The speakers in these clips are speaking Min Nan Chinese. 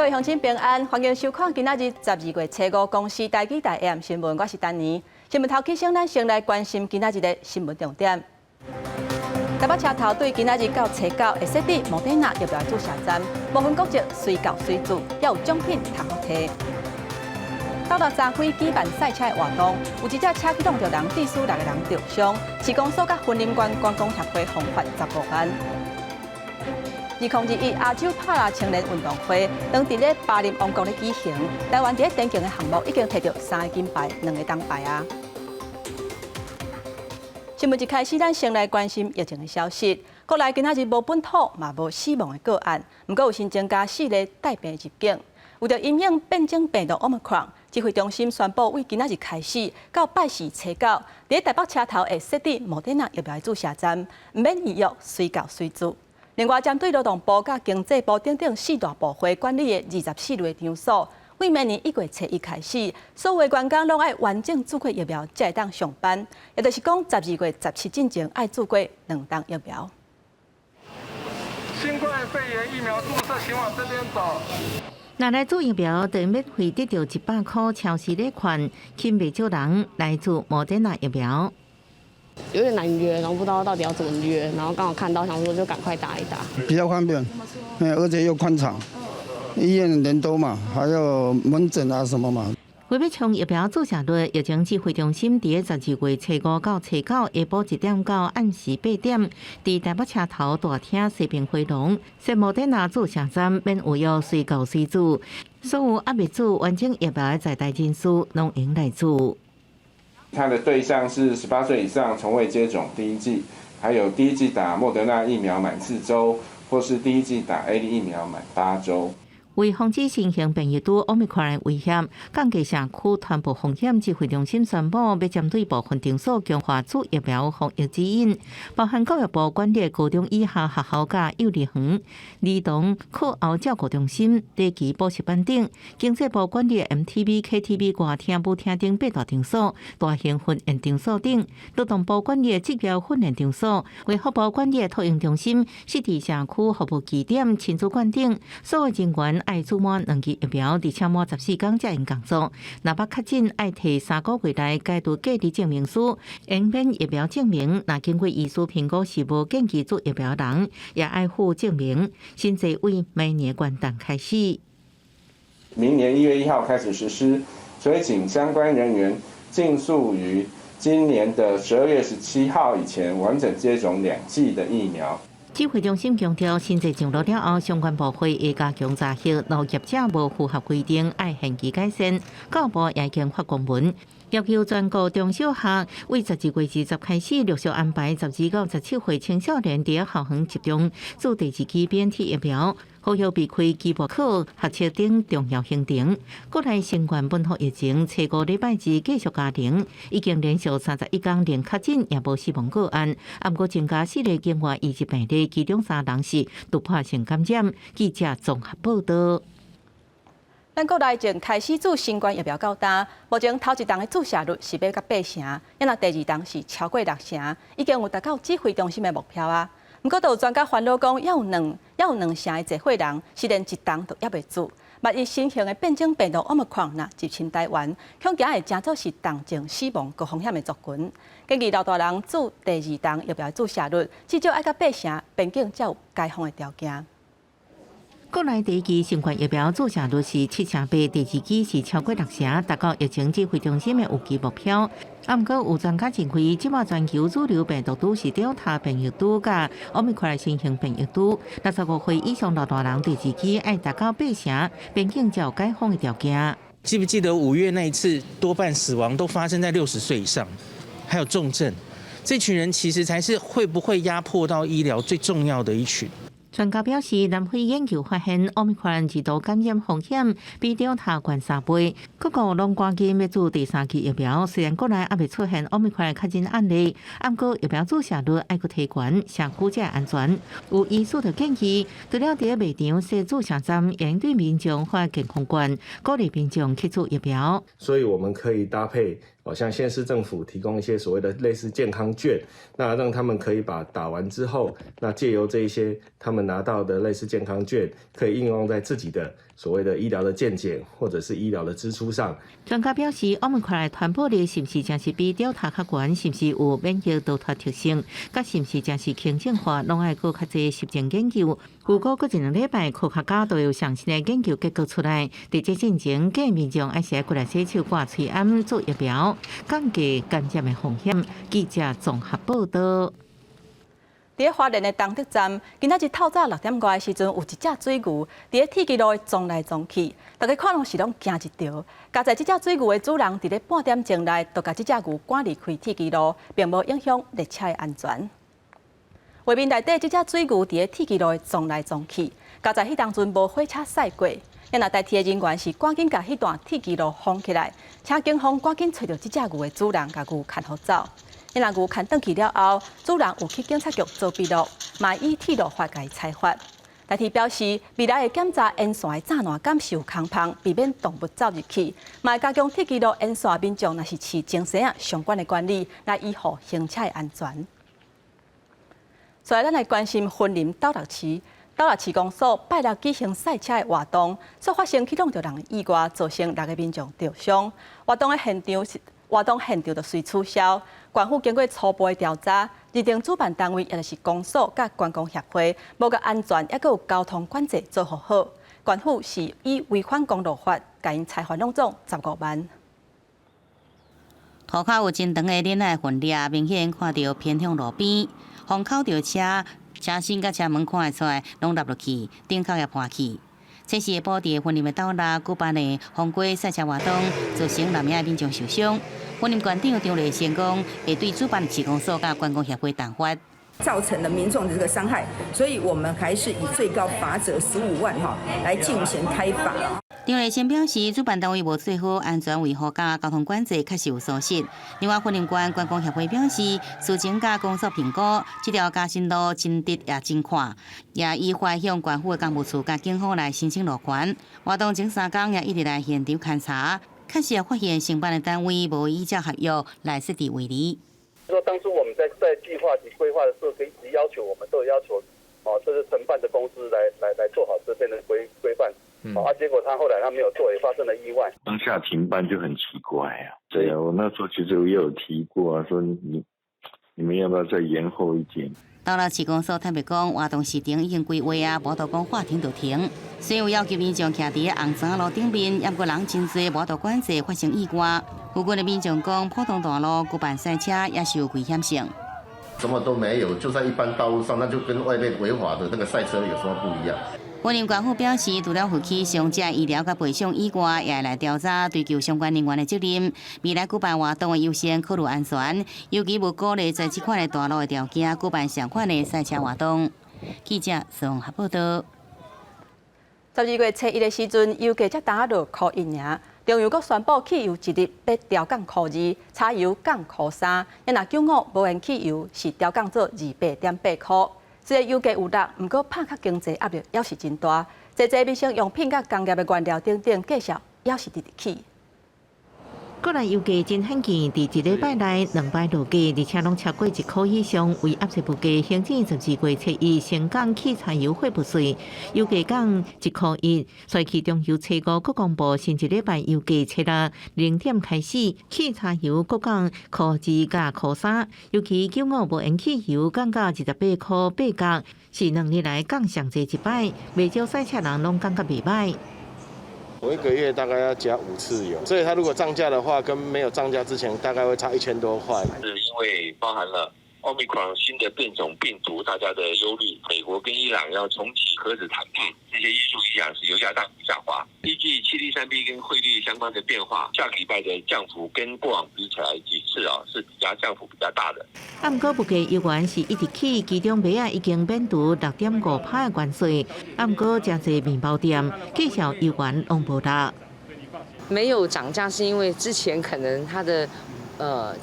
位鄉親平安，歡迎收看今仔日12月初五公視台語台 AM 新聞，我是丹妮。新聞頭起先，咱先來關心今仔日的新聞重點。台北車頭對今仔日到初九會設置莫德納疫苗注射站，無分國籍，隨到隨注，也有獎品通予提。斗六昨昏舉辦賽車的活動，有一隻車去挵著人，致使六个人著傷。市公所佮雲林縣觀光協會罰款15萬。2021亞洲帕拉青年運動會，當佇咧巴林王國咧舉行。台灣佇咧田徑的項目已經提著三个金牌、兩个銅牌啊！新聞一開始，咱先來關心疫情的消息。國內今仔日無本土嘛無死亡的個案，毋過有新增加四例帶病入境。為著因應變種病毒 Omicron，指揮中心宣布，為今仔日開始到拜四初九，佇咧台北車頭會設置莫德納疫苗的注射站，毋免預約，隨到隨注。另外，針對勞動部佮經濟部等等四大部會管理的24類場所，對明年1月初一開始，所有員工攏愛完整注過疫苗，才會當上班。也就是講，12月17進前愛注過兩劑疫苗。新冠肺炎疫苗注射，請往這邊走。若來注疫苗，就免費得著100箍超市禮券，吸引袂少人來注莫德納疫苗。有點難約，然後不知道到底要怎麼約，然後剛好看到，想說就趕快打一打。比較方便，而且又寬敞，醫院人多嘛，還有門診啊什麼嘛。為欲衝疫苗注射率，疫情指揮中心佇12月初五到初九下晡1點到暗時8點，佇台北車頭大廳西邊回廊設莫德納注射站，免預約隨到隨注，所有猶未注完整疫苗的在台人士，攏會用來注。它的對象是18歲以上從未接種第一劑，還有第一劑打莫德納疫苗滿4週，或是第一劑打 AZ 疫苗滿8週。為防止新型變異株奧密克戎威脅，降低社區傳播風險，指揮中心宣布，欲針對部分場所強化注疫苗防疫指引，包含教育部管理高中以下學校佮幼兒園、兒童課後照顧中心、短期補習班等；經濟部管理 MTV、KTV、歌廳、舞廳等八大場所、大型婚宴場所等；勞動部管理職業訓練場所、衛福部管理托嬰中心、設置社區服務據點、親子館等，所有人員愛注滿兩劑疫苗，而且滿14天才會用工作。若欲確診，愛提3個月內解除隔離證明書，延免疫苗證明。若經過醫師評估是無建議注疫苗人，也愛附證明。新制對明年元旦開始，明年1月1號開始實施，所以請相關人員盡速於今年的12月17號以前完整接種兩劑的疫苗。指揮中心強調，新制上路了後，相關部會會加強查核，若業者無符合規定，愛限期改善。教育部也已經發公文，要求全國中小學對12月20開始陸續安排12到17歲青少年佇校園接種注第二劑 BNT 疫苗，呼籲避開期末考、學測等重要行程。國內新冠本土疫情，初五禮拜二繼續加零，已經連續31天零確診，也無死亡個案。毋過增加四例境外移入病例，其中三人是突破性感染。記者綜合報道。咱國內從開始注新冠疫苗到今，目前頭一針的注射率是欲到八成，啊若第二針是超過六成，已經有達到指揮中心的目標啊。毋過，都有專家煩惱講，猶有兩成的濟歲人是連一針都猶未注。萬一新型的變種病毒奧密克戎若入侵台灣，恐驚會成做是重症死亡高風險的族群。建議老大人注第二針疫苗注射率至少愛到八成，邊境才有解封的條件。國內第一劑新冠疫苗注射率是7成8，第二劑是超過六成，達到疫情指揮中心的預期目標。啊，毋過有專家認為，這擺全球主流病毒株是德爾塔變異株佮奧密克戎新型變異株，65歲以上老大人第二劑愛達到八成，邊境才有解封的條件。記不記得5月那一次，多半死亡都發生在60歲以上，還有重症，這群人其實才是會不會壓迫到醫療最重要的一群。專家表示，南非研究發現，奧密克戎二度感染風險比德爾塔懸三倍。各國攏趕緊欲注第三劑疫苗，雖然國內猶未出現奧密克戎確診案例，毋過疫苗注射率愛閣提懸，社區才會安全。有醫師就建議，除了佇賣場設注射站，應對民眾發健康券，鼓勵民眾去注疫苗。所以我們可以搭配，好像縣市政府提供一些所謂的類似健康券，那讓他們可以把打完之後，那借由這一些他們拿到的類似健康券，可以應用在自己的所謂的醫療的健檢或者是醫療的支出上。專家表示，奧密克戎傳播力是毋是真是比 Delta 較懸？是毋是有免疫逃脫特性？佮是毋是真是輕症化？攏愛閣較濟實證研究。預估閣一兩禮拜，科學家都有上新的研究結果出來。佇這進前，建議民眾愛是愛過來洗手、掛喙罨、做疫苗，降低感染的風險。記者綜合報道。佇咧花蓮的東德站，今仔日透早6點外的時陣，有一隻水牛佇咧鐵支路撞來撞去，大家看攏是攏驚一趒。佳哉這隻水牛的主人佇咧半點鐘內，就共這隻牛趕離開鐵支路，並無影響列車的安全。畫面內底這隻水牛佇咧鐵支路撞來撞去，佳哉彼當陣無火車駛過，若台鐵的人員是趕緊共彼段鐵支路封起來，請警方趕緊揣著這隻牛的主人，共牛牽予走。若牛牽轉去了後，主人有去警察局做筆錄，嘛依鐵路法共伊裁罰。台鐵表示，未來會檢查沿線的柵欄敢是有空縫，避免動物走入去。嘛會加強鐵支路沿線民眾，若是飼精牲仔相關的管理，來維護行車的安全。所以，咱來關心雲林斗六市，斗六市公所拜六舉行賽車的活動，所發生去挵著人的意外，造成六个民眾著傷。活動現場就隨取消。縣府經過初步的調查，認定主辦單位也就是公所佮觀光協會，無共安全，抑閣有交通管制做予好。縣府是以違反公路法，共𪜶裁罰攏總15萬。塗跤有真長的鏈仔痕跡，明顯看著偏向路邊，風口著車，車身佮車門看會出來，攏凹落去，頂殼也破去。這是下晡佇雲林的斗六舉辦的風過賽車活動，造成六名民眾受傷。雲林縣長張麗善講，會對主辦的市公所佮觀光協會重罰。造成了民眾的這個傷害，所以我們還是以最高罰則15萬哈來進行開罰。張麗善表示，主辦單位無做好安全維護佮交通管制，確實有疏失。另外，雲林縣觀光協會表示，事前佮公所評估，這條嘉新路真直也真闊，也依法向縣府的工務處佮警方來申請路權。活動前三工也一直來現場勘查，確實也發現承辦的單位無依照合約來設置圍籬。說當初我們在計劃及規劃的時候，可以一直要求，我們都有要求，哦，這是承辦的公司來做好這邊的規範，啊，結果他後來他沒有做，也發生了意外。當下停辦就很奇怪啊。對啊，我那時候其實也有提過啊，說你們要不要再延後一點？斗六市公所坦白講，活動時程已經規劃啊，無法度講話停就停。雖有要求民眾徛佇紅磚路頂面，毋過人真濟，無法度管制發生意外。附近的民眾講，普通大路舉辦賽車也是有危險性。什麼都沒有，就在一般道路上，那就跟外面違法的那個賽車有什麼不一樣？雲林縣府表示，除了負起傷者醫療佮賠償以外，也會來調查追究相關人員的責任。未來舉辦活動會優先考慮安全，尤其無鼓勵在這款的大路的條件舉辦相款的賽車活動。記者宋合報道。12月初一的時陣，油價才焦落1塊1爾。中油閣宣布汽油一日欲調降箍二，柴油降箍三。若95無鉛汽油是調降做28.8箍。雖然油價有落，毋過拍較經濟壓力猶是真大。濟濟民生用品佮工業的原料等等，價數猶是直直起。國內油價真罕見，佇一禮拜內兩擺落價，而且攏超過1箍以上。為壓制物價，行政12月初一升降汽柴油貨物稅，油價降1箍1。隨去中油初五閣公布新一禮拜油價初六0點開始，汽柴油閣降箍二佮箍三，尤其95無鉛汽油降到28箍8角，是2年來降上濟一擺，袂少賽車人攏感覺袂䆀。我一個月大概要加五次油，所以它如果漲價的話，跟沒有漲價之前大概會差1000多塊。是因為包含了奧密克戎新的變種病毒，大家的憂慮，美國跟伊朗要重啟核子談判，這些因素影響是油價大幅下滑。依據703B 跟匯率相關的變化，下個禮拜的降幅跟過往比起來幾次啊，是比較降幅比較大的。啊，毋過物價猶原是一直起，其中麥仔已經免除6.5趴的關稅。啊，毋過誠濟麵包店價數猶原攏無落。沒有漲價是因為之前可能它的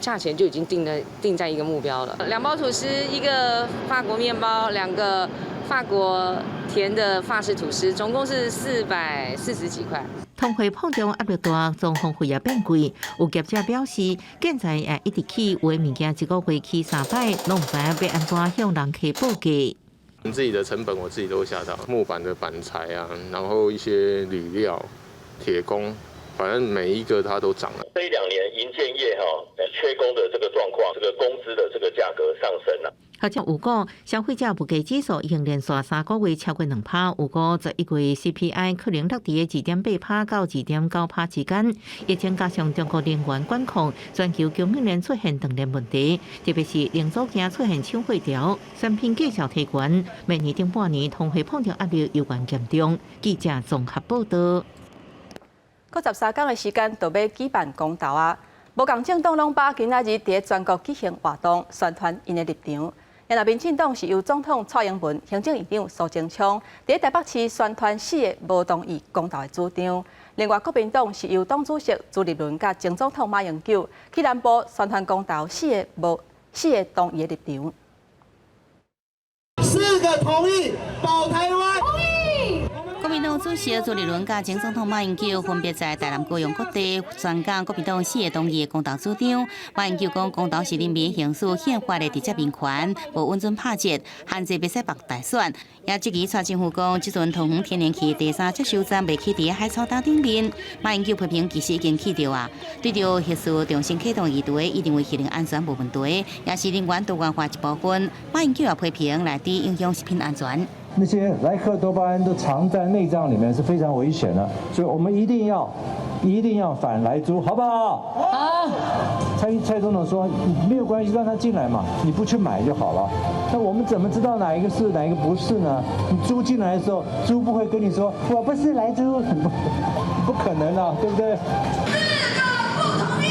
價錢就已經定在一個目標了。兩包吐司，一個法國麵包，兩個法國甜的法式吐司，總共是440幾塊。通貨膨脹壓力大，裝潢費也變貴。有業者表示，建材也一直起，有的物件一個月起三擺，攏毋知影欲按怎向人客報價。自己的成本我自己都會嚇到，木板的板材啊，然後一些鋁料、鐵工，反正每一個它都漲了。這一兩年營建業哈缺工的這個狀況，這個工資的這個價格上升啦。學者有講，消費者物價指數已經連續3個月超過2%，預估11月 CPI 可能落佇2.8%到2.9%之間。疫情加上中國能源管控，全球供應鏈出現斷鏈問題，特別是零組件出現搶貨潮，產品價數提懸，明年頂半年通貨膨脹壓力猶原嚴重。記者綜合報道。閣13工的時間，就欲舉辦公投啊！無仝政黨攏把今仔日佇全國舉行活動，宣傳𪜶的立場。若民進黨是由總統蔡英文、行政院長蘇貞昌佇台北市宣傳四个無同意公投的主張。另外，國民黨是由黨主席朱立倫佮前總統馬英九去南部宣傳公投四个無四个同意的立場。四個同意保台灣。國民黨主席朱立倫佮前總統馬英九分別在台南、高雄各地宣講國民黨四個同意的公投主張。馬英九講，公投是人民行使憲法的直接民權，無允准拍折，限制袂使綁大選。也質疑蔡政府講，這陣桃園天然氣第三接收站袂起佇海草島頂面。馬英九批評其實已經起著啊，對著核四重新啟動議題，伊認為核能安全無問題，也是能源多元化一部分。馬英九也批評萊豬影響食品安全。那些萊克多巴胺都藏在內臟裡面，是非常危險的，所以我們一定要，一定要反萊豬，好不好？好。蔡總統說沒有關係，讓他進來嘛，你不去買就好了。那我們怎麼知道哪一個是，哪一個不是呢？你豬進來的時候，豬不會跟你說我不是萊豬，不可能啊，對不對？四個不同意。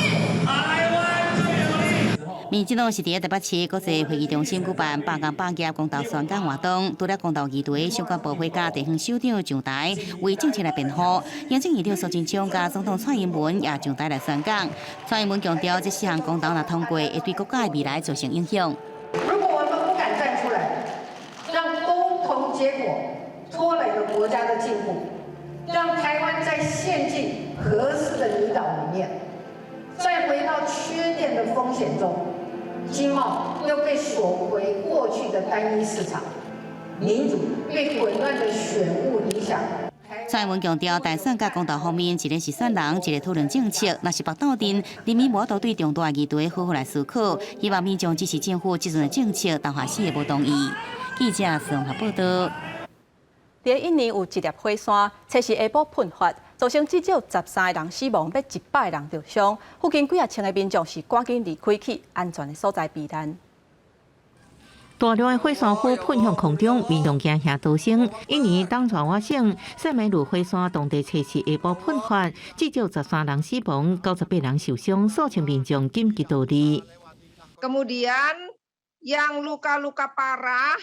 民進黨是佇台北市國際會議中心舉辦罷工罷業公投宣講活動，除了公投議題相關部會佮地方首長上台為政策來辯護，行政院長蘇貞昌佮總統蔡英文也上台來宣講。蔡英文強調，這四項公投若通過，會對國家的未來造成影響。如果我們不敢站出來，讓公投結果拖累了國家的進步，讓台灣再陷進核四的泥沼裡面，再回到缺電的風險中。經貿又被鎖回過去的單一市場，民主被混亂的選務影響。蔡英文強調，大選佮公投方面，一个是選人，一个討論政策。若是縛鬥陣，人民無法度對重大議題好好來思考。希望民眾支持政府這陣的政策，投下四个無同意。記者綜合報道。佇印尼有一粒火山，測試下晡噴發，造成至少13個人死亡，欲100個人著傷。附近幾仔千个民眾是趕緊離開去安全的所在避難。大量的火山灰噴向空中，民眾驚嚇逃生。印尼東爪哇省塞梅魯火山當地測試下晡噴發，至少13人死亡，98人受傷，數千民眾緊急逃離。 Kemudian yang luka-luka parah,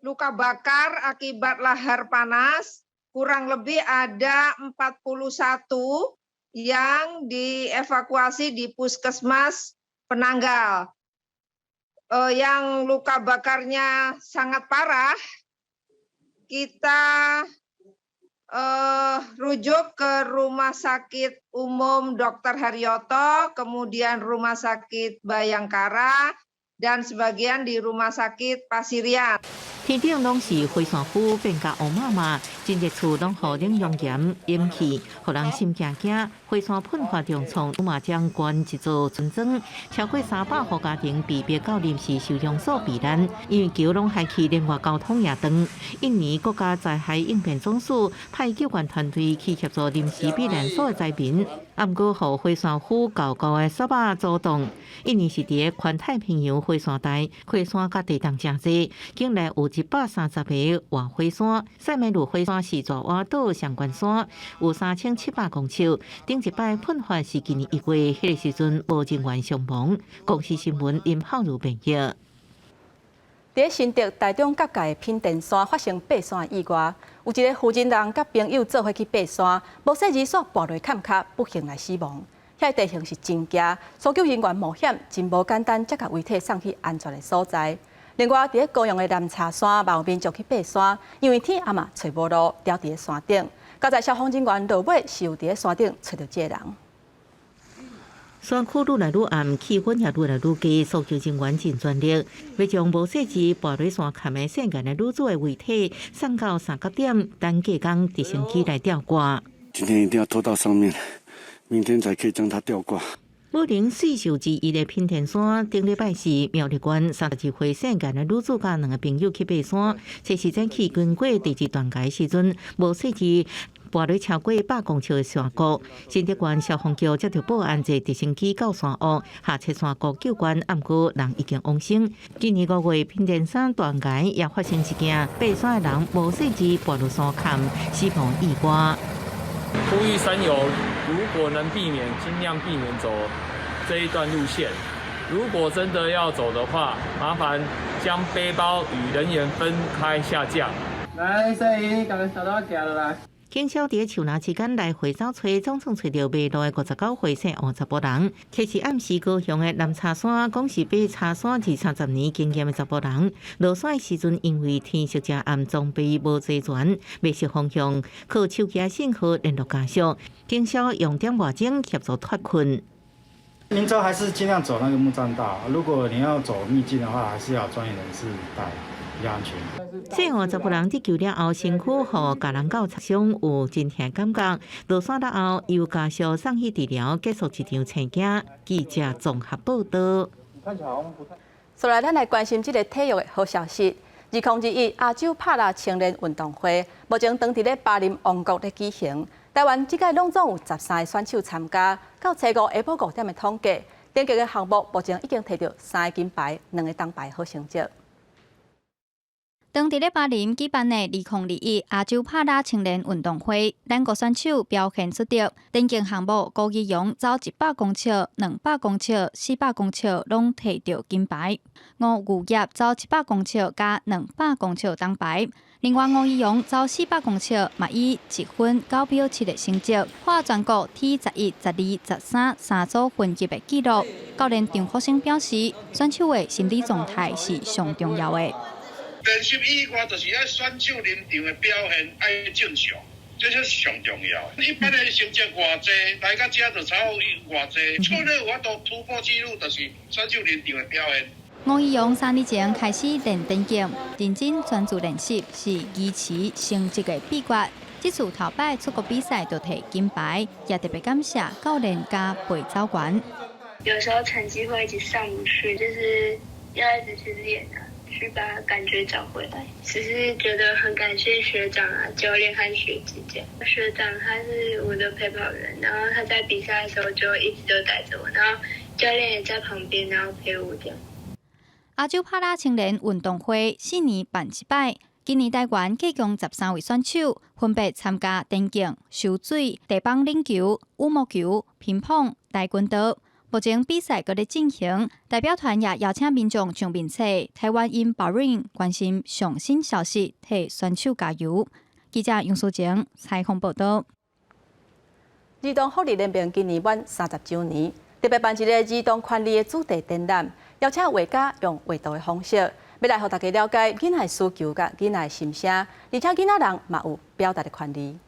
luka bakar akibat lahar panas, kurang lebih ada 41 yang dievakuasi di Puskesmas Penanggal. Yang luka bakarnya sangat parah, kita rujuk ke Rumah Sakit Umum Dr. Haryoto, kemudian Rumah Sakit Bhayangkara, dan sebagian di Rumah Sakit Pasirian. 天頂攏是火山灰變甲烏麻麻，真濟厝攏予冷熔岩淹去，予人心驚驚。火山噴發重創馬江縣一座村莊，超過300戶家庭被迫到臨時收容所避難，因為橋攏害去，連外交通也斷。印尼國家災害應變總署派救援團隊去協助臨時避難所的災民，毋過予火山灰厚厚的雪仔阻擋。印尼是佇環太平洋火山帶，火山佮地動誠濟，境內有130个活火山，塞梅魯火山是爪哇島上懸山，有3700公尺。頂一擺噴發是今年1月，彼個時陣無人員傷亡。公視新聞林浩如編譯。佇新竹台中各界品電山發生爬山意外，有一个負責人佮朋友做伙去爬山，無細膩煞跋落崁跤，不幸來死亡。遐地形是真崎，搜救人員冒險，真無簡單，才共遺體送去安全的所在。另外，佇高雄的南柴山，嘛有民眾去爬山，因為天暗嘛，揣無路，牢佇山頂。佳哉消防人員落尾是有佇山頂揣著這个人。山區愈來愈暗，氣溫也愈來愈低，搜救人員盡全力，欲將無細緻跋落山崁的姓顏的女子的遺體送到三峽點，等隔工直升機來吊掛。今天一定要拖到上面，明天才可以將它吊掛。武陵四秀之一的品田山，頂禮拜四苗栗縣32歲姓顏的女子佮兩个朋友去爬山，這時陣去經過第二斷崖時陣，無細緻跋落超過100公尺的山谷。新竹縣消防局接到報案，坐直升機到山屋下切山谷救援，毋過人已經往生。今年5月，品田山斷崖也發生一件爬山的人無細緻跋落山崁，死亡意外。呼籲山友，如果能避免，盡量避免走這一段路線。如果真的要走的話，麻煩將背包與人員分開下降。來，攝影，共小刀行落來。警消佇樹林之間來回走揣，總算揣著迷路的59歲姓王查埔人。這是暗時高雄的南柴山，講是爬柴山二三十年經驗的查埔人。落山的時陣，因為天色正暗，裝備無齊全，迷失方向，靠手機信號聯絡家屬。警消用點外鐘協助脫困。民眾還是盡量走那個木棧道，如果你要走秘境的話，還是要專業人士帶，比較安全。姓王查埔人得救了後，身軀予家人狗擦傷，有真疼感覺。落山了後，由家屬送去治療，結束這場青驚。記者綜合報道。接來，咱來關心這个體育的好消息。2021亞洲帕拉青年運動會，目前當佇咧巴林王國咧舉行。台灣這屆攏總有13个選手參加，到初五下晡5點的統計，電競的項目目前已經摕著三个金牌、兩个銅牌好成績。當佇咧巴林舉辦的2021亞洲帕拉青年運動會，咱國選手表現出色。電競項目郭義陽走100公尺、200公尺、400公尺攏摕著金牌。吳牛業走700公尺佮200公尺銅牌。另外，吳義陽走400公尺嘛以1分9秒7的成績，破全國 T 11、12、13三組分級的紀錄。教練張福生表示，選手的心理狀態是上重要的。練習以外，就是愛選手臨場的表現愛正常，這是上重要的。一般的成績偌濟，來到這就差偌濟，除了有法度突破紀錄，就是選手臨場的表現。吳義陽3年前開始練電競，認真專注練習是維持成績的秘訣。這次頭擺出國比賽就摕金牌，也特別感謝教練佮陪走員。有時候成績會一直上不去，就是要一直去練啊。去把感覺找回來，只是覺得很感謝學長啊、教練和學姐這樣。學長他是我的陪跑員，然後他在比賽的時候就一直都帶著我，然後教練也在旁邊，然後陪我這樣。亞洲帕拉青年運動會4年辦一擺，今年台灣計共13位選手分別參加田徑、游水、地板壘球、羽毛球、乒乓、跆拳道。目前比賽閣咧進行，代表團也邀請民眾上面冊台灣 in Bahrain 關心上新消息，替選手加油。記者楊淑靜採訪報道。兒童福利聯盟今年滿30週年，特別辦一个兒童權利的主題展覽，邀請畫家用畫圖的方式，欲來予大家了解囡仔的需求佮囡仔的心聲，而且囡仔人嘛有表達的權利。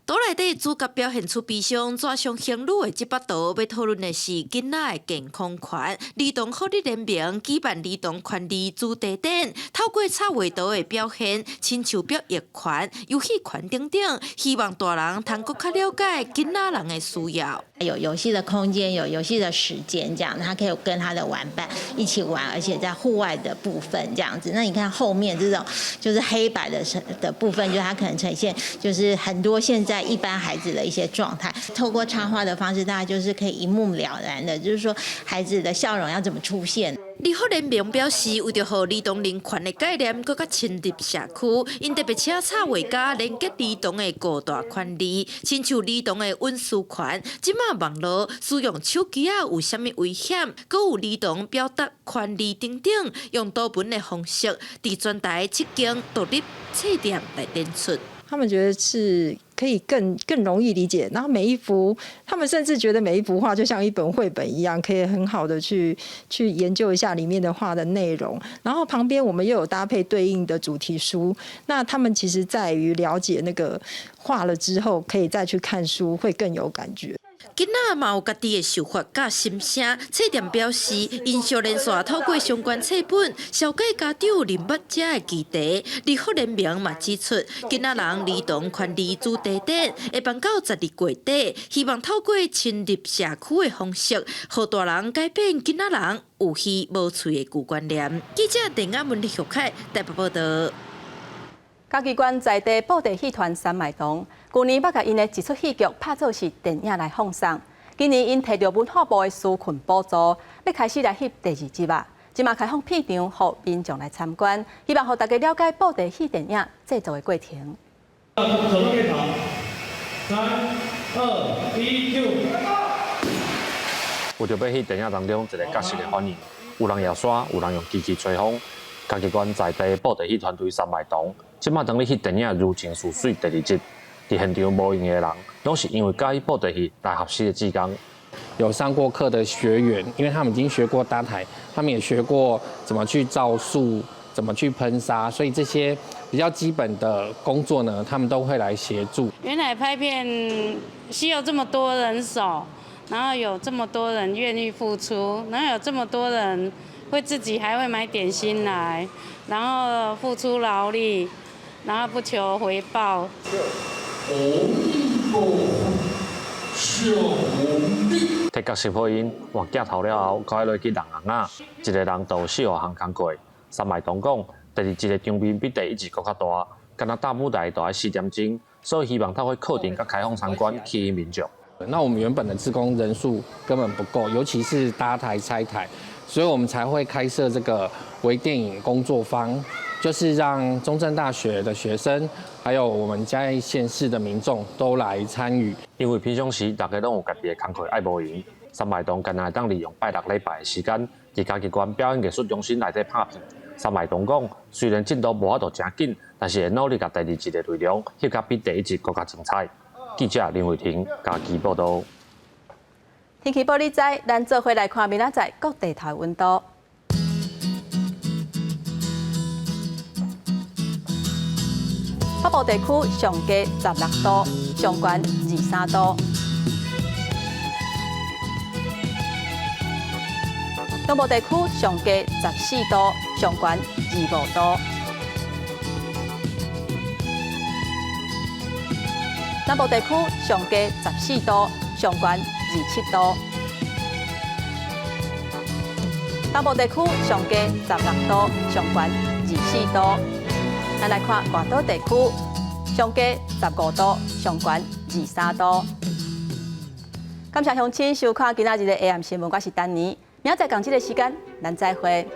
圖內底主角表現出悲傷，紙上行女的這幅圖，欲討論的是囡仔的健康權。兒童福利聯盟舉辦兒童權利主題展，透過插畫圖的表現，親像表達權、遊戲權等等，希望大人通閣較了解囡仔人的需要。有遊戲的空間，有遊戲的時間，這樣他可以跟他的玩伴一起玩，而且在戶外的部分這樣子。那你看後面這種就是黑白的部分，就他可能呈現就是很多現在一般孩子的一些狀態。透過插畫的方式，大家就是可以一目了然的，就是說孩子的笑容要怎麼出現。兒福聯盟表示，為著予兒童人權的概念閣較深入社區，𪜶特別請插畫家連結兒童的五大權利，親像兒童的隱私權，這馬網路使用手機仔有啥物危險，閣有兒童表達權利等等，用圖文的方式，佇全台7間獨立冊店來展出。他們覺得是可以更容易理解，然後每一幅，他們甚至覺得每一幅畫就像一本繪本一樣，可以很好的去研究一下裡面的畫的內容。然後旁邊我們又有搭配對應的主題書，那他們其實在於了解那個畫了之後，可以再去看書，會更有感覺。囡仔嘛有家己的想法佮心聲。冊店表示，𪜶小連續透過相關冊本，紹介家長認捌這个議題。立法聯盟嘛指出，囡仔人兒童權利主題展會辦到12月底，希望透過深入社區的方式，予大人改變囡仔人有耳無喙的舊觀念。記者鄧亞文、李玉凱台北報道。嘉義縣在地布袋戲團三麥堂，舊年捌共𪜶的一齣戲劇拍做是電影來放送。今年𪜶提著文化部的紓困補助，欲開始來翕第二集啊！這馬開放片場，予民眾來參觀，希望予大家了解布袋戲電影製作的過程。手動鏡頭，三、二、一，Q。為著欲翕電影當中一个角色的反應，有人搖沙，有人用機器吹風。嘉義縣在地布袋戲團隊三麥堂，這馬當咧翕電影《柔情似水》第二集，佇現場無閒的人，攏是因為佮意布袋戲來學習的志工。有上過課的學員，因為他們已經學過搭台，他們也學過怎麼去造樹，怎麼去噴砂，所以這些比較基本的工作呢，他們都會來協助。原來拍片需要這麼多人手，然後有這麼多人願意付出，然後有這麼多人會自己還會買點心來，然後付出勞力，然後不求回報。提角色配音換鏡頭了後，閣愛落去弄尪仔，一个人就有四五項工課。三麥堂講，第二集的場面比第一集閣較大，敢若搭舞台都愛四點鐘，所以希望透過課程佮開放參觀，吸引民眾。那我們原本的志工人數根本不夠，尤其是搭台拆台，所以我們才會開設這個微電影工作坊，就是讓中正大學的學生，還有我們嘉義縣市的民眾都來參與。因為平常時大家攏有家己的工課愛無閒，三麥堂干焦會當利用拜六禮拜的時間，佇嘉義縣表演藝術中心內底拍片。三麥堂講，雖然進度無法度誠緊，但是會努力共第二集的內容翕甲比第一集閣較精彩。記者林慧婷嘉義報道。天氣報你知，咱做伙來看明仔載各地頭溫度。北部地區上低16度，上懸23度。中部地區上低14度，上懸25度。南部地區上低14度，上懸27度。東部地區上低16度，上懸24度。咱來看外島地區，上低15度，上懸23度。感謝鄉親收看今仔日的 AM 新聞，我是丹妮。明仔載仝這个時間，咱再會。